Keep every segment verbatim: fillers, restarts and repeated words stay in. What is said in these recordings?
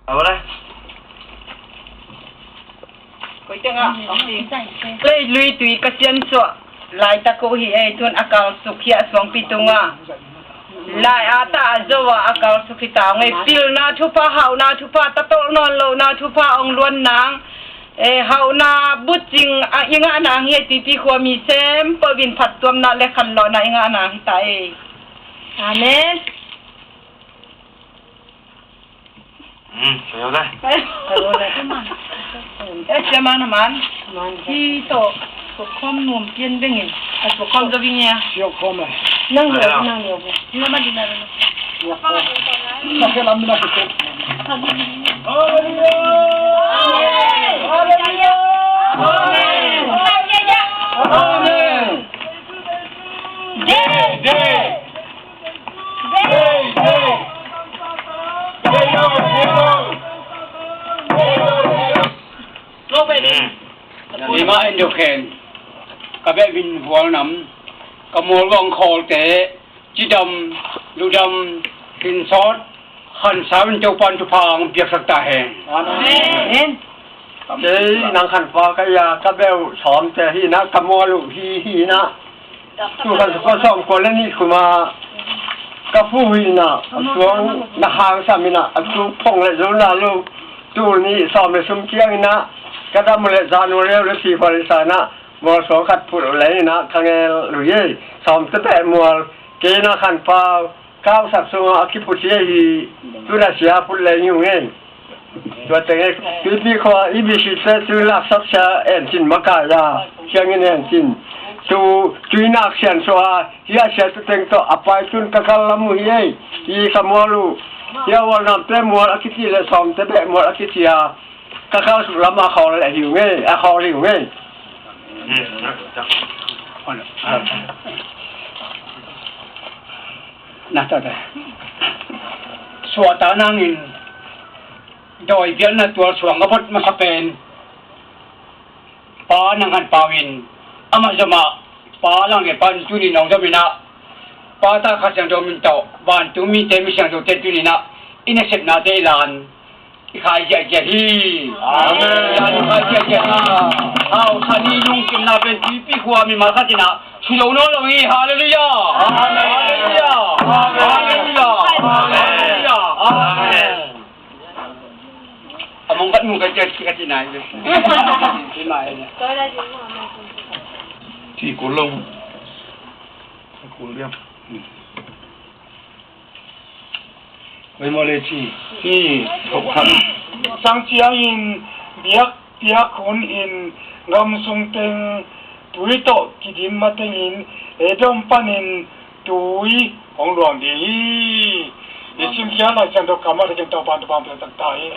Au le. Koi teng ah, kong ti. Lei lui tui ka siansuah laitak uh hi ei, tun a kalsuk hi a suangpi tungah. Lai a ta a zo a a kalsuk hi ta ngei, pilna thupha, hauhna thupha, tatolh nawn lohna thupha ong luan nang. E, hauhna bucing a i ngah nang hi ei, tuipi khua mi sem peuh in phattuamna le khanlawhna i ngah nang hi ta ei. Amen. Hmm, sayo dai. Sayo dai. Eh, siaman, aman. Hi to, sukhom nuam pian bengin. A sukhom zo bing ya. Sukhom eh. Nang lo, nang lo. Ni nama di na. Sukhom. Nak ke lam nak ke. Haleluya. Haleluya. Amen. Amen. Amen. Ima en dok hen, ka beh vin vual nam, ka mual vang khawlte, cidam, ludam, hinsawt, khansa in Topan thupha hong piaksak ta hen. Amen. Kei nang khanpa ka ia, ka beu sawmte hi na, ka mual uh hi hi na. Tu khan sukha sawm kua le nih kuma ka fu hi na, a suang na hang sam hi na, a tu phong le zo na lo. Tu ni sawm le sum kiang hi na, ka dam le zan le le si fa le sa na, mual suang khat phut le hi na, ka ngel lui ei, sawmte beh mual, kei nang khanpa, Kausak sungah a kiphut hi hi, tun a sia phut leng hi ung ei. Tua teng ei, tuipi khua, i bisi te tui laksak sia en cin makai a, siangin en cin. Tu, tui nak sian so a, hi a sia tu teng tawh, a pai tun ka kal lam uh hi ei, i ka mual uh. Hi a ual nam te mual a kici le sawm te beh mual a kici a, ka kal suk lam a khawl le hi ung ei, a khawl hi ung ei. Na ta ta. Suahtak nangin dawi biakna tual suang a bot masa pen Pa nang khanpa uh in amah zomah Pa lang le Pa in tuni nong zom in ah, Pa, Ta, Kha Siangtho min tawh vantung mite mi siangthote tuni in ah i nasepnate i lan i khai ziahziah hi. Amen. I khai ziahziah hi. Hau, sani lungkimna pen tuipi khua mimal khat in ah si lo nawn lo hi. Halleluiah. Amen. Halleluiah. Amen. Halleluiah. Amen. Amen. A mong khat mong khat ziah khat in ah hi. Hi mah hi. Ci kul lo. Kul liam. Koi maw le ci. Ci, thok khat. Sang ciangin biak, biak hun in gam sung teng tui tawh kidim matengin Edom panin tui hong luang ding hi. I simkhia Lai Siangtho kamah takin Topan thupha pia tak ta hi.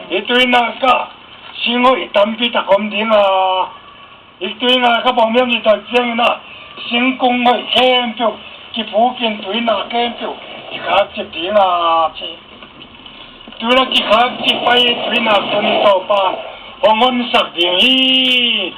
Hih tui nakah singhoih tampi tak om ding a, hih tui nakah bang hiam cih tak ciangin ah, singkung hoih khempeuh kiphukin tui nak khempeuh kikhakcip ding a ci. Tui nak kikhakcip pai, tui nak tuni Topan hong honsak ding hi.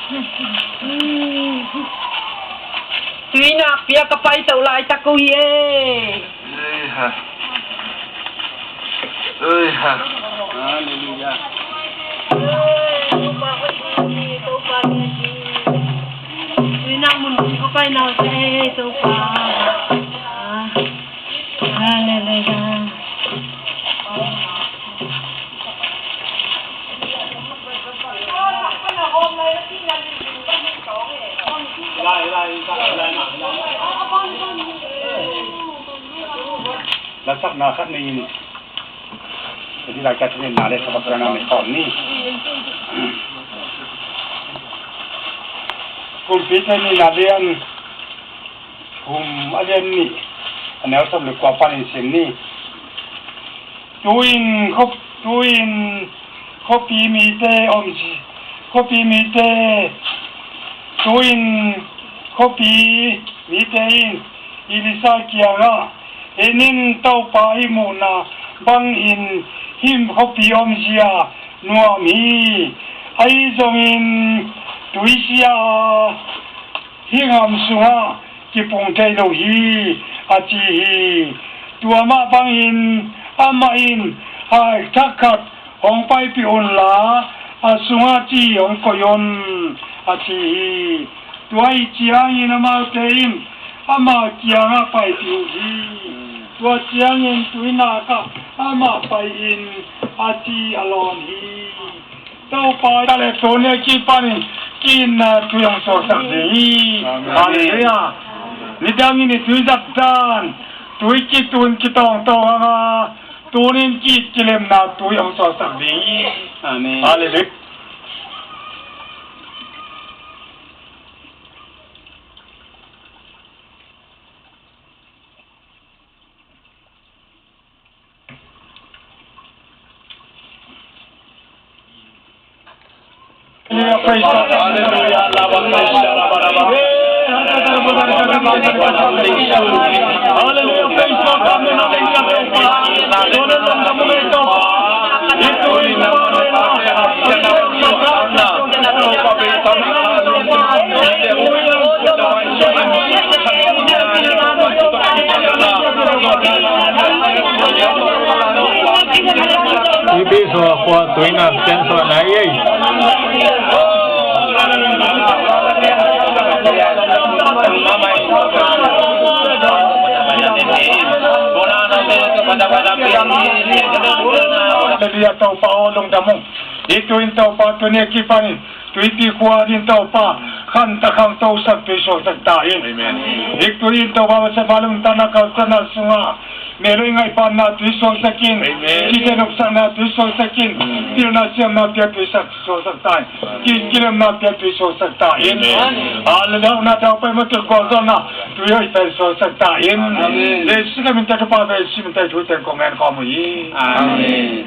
Tui nakpi-a ka paito laitak uh hi e. Ei ha. Ei ha. Halleluiah. Tui nak mun ka paina uh hi e, Topa. Halleluiah. Lasakna khat nei in, edi lai ka thungetna le sabakna nei khawm ni. Kumpite nihna lian thum a lian nih a neu sawm le kua panin sim ni. Tu-in khuap-, tu-in khuapi mite om si, khuapi mite, tu-in khuapi mite in Elisha kiangah, "En in, Topa, i muhna bangin hih khuapi omzia nuam hi. Ahi zongin tuisia hih gam sungah kipung thei lo hi," a ci hi. Tua mah bangin amah in, "Hai thak khat hong paipih unla, a sungah ci hong koih un," a ci hi. Tua ahih ciangin amaute in amah kiangah paipih uh hi. Tua ciangin tuinakah amah pai-in a ci a lawn hi. Topa, ta le tuni a kipanin ki-itna tui hong suaksak ding hi. Amen. Halleluiah. Nidangin i tui zat dan, tui kitun kitawngtawng hang a, tunin ki-it kilemna tui hong suaksak ding hi. Amen. Halleluiah. Nipi sua khua tuina pian sua nai ei. Hallelujah, Topa aw, lungdam ung. Hih tuin Topa tuni a kipanin tuipi khua ding Topa, khantak khangtosak tui suaksak ta in. Amen. Hih tuin Topa, masa pha lungtana kalsana sungah melo i ngaihpatna tui suaksak in. Amen. Cite nuksakna tui suaksak in. Mm. Pilna siamna pia tui sak suaksak ta in. Ki-, kilemna pia tui suaksak ta in. Amen. Hallelujah, na tau pai ma tui gualzawhna tui hoih pen suaksak ta in. Amen. Jesu ka min ta ka pa ve si min ta thu ten kong en kong mu hi. Amen.